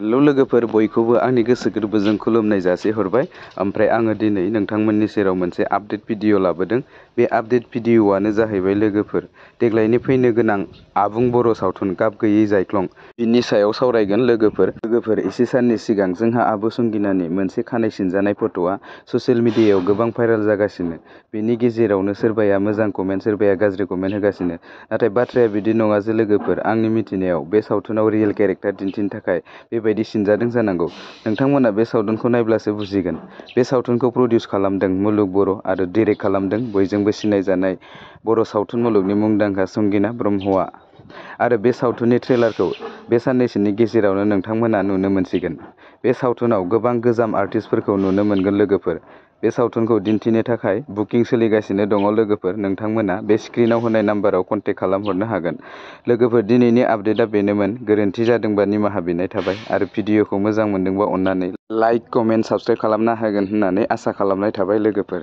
Hello लोगोफोर, बयखौबो आंनि गोसो गोरबोजों खुलुमनाय जासिहरबाय। ओमफ्राय आङो दिनै नोंथांमोननि सेराव मोनसे आपडेट भिडिअ लाबोदों। बे आपडेट भिडिअआनो जाहैबाय लोगोफोर, देग्लायनि फैनो गोनां आबुं बर' सावथुन गाब गैयै जायख्लं बिनि सायाव सावरायगोन। लोगोफोर एसे साननि सिगां जोंहा आब' संगिनानि मोनसे खानाय सिनजानाय फट'आ ससियेल मिडियायाव गोबां भाइरेल जागासिनो। बेनि गेजेरावनो सोरबाया मोजां कमेन्ट, सोरबाया गाज्रि कमेन्ट होगासिनो। नाथाय बाथ्राया बिदि नङा जे लोगोफोर, आंनि मिथिनायाव बे सावथुनाव रियेल केरेक्टार दिन्थिनो थाखाय बेबायदि सिनजादों जानांगौ। नोंथांमोना बे सावथुनखौ नायब्लासो बुजिगोन। बे सावथुनखौ प्रडिउस खालामदों मुलुग बर' आरो डिरेक्ट खालामदों बयजोंबो सिनायजानाय बर' सावथुन मुलुगनि मुंदांखा संगिना ब्रह्मआ। आरो बे सावथुननि ट्रेलारखौ बे साननैसोनि गेजेरावनो नोंथांमोना नुनो मोनसिगोन। बे सावथुनाव गोबां गोजाम आर्टिस्टफोरखौ नुनो मोनगोन लोगोफोर। बे सावथुनखौ दिन्थिनो थाखाय बुकिं सोलिगासिनो दङ लोगोफोर। नोंथांमोना बे स्क्रिनाव होनाय नाम्बाराव कन्टेक्ट खालामहरनो हागोन। लोगोफोर, दिनैनि आपडेटआ बेनोमोन। गोरोन्थि जादोंबा निमाहा बिनाय थाबाय। आरो भिडिअखौ मोजां मोनदोंबा अन्नानै लाइक, कमेन्ट, साबस्क्राइब खालामना होगोन होननानै आसा खालामनाय थाबाय लोगोफोर।